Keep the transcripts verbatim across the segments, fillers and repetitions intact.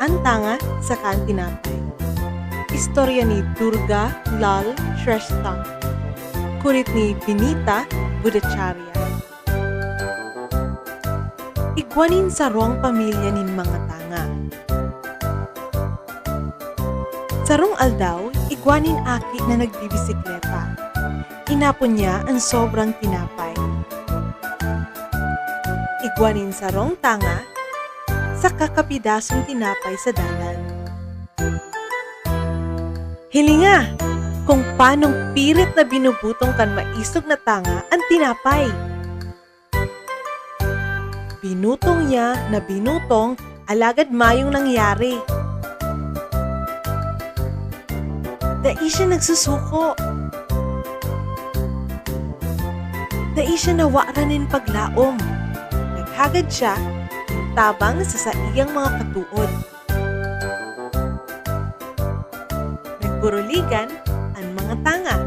An Tanga saka an Tinapay. Istorya ni Durga Lal Shrestha. Kurit ni Binita Bhattacharya. Igwa nin sarong pamilya nin mga tanga. Sarong aldaw, igwa nin aki na nagbibisikleta. Inapon niya an sobrang tinapay. Igwa nin sarong tanga, saka kapidason tinapay sa dalan. Hilinga kung panong pirit na binubutong kan maisog na tanga an tinapay. Binutong niya na binutong, alagad mayong nangyari. Dai siya nagsusuko. Dai siya nawaran nin paglaom. Naghagad siya nin tabang sa saiyang mga katood. Nagburuligan an mga tanga.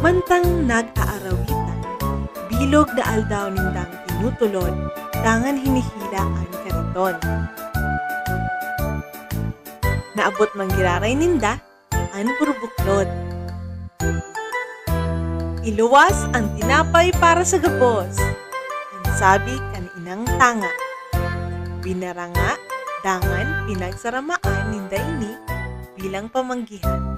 Mantang nag-aarawitan, bilog na aldaw nindang tinutulod, dangan hinihila an kariton. Naabot man giraray ninda an burubuklod. "Iluwas an tinapay para sa gabos," an sabi kan inang tanga. Binaranga, dangan pinagsaramaan ninda ini bilang pamanggihan.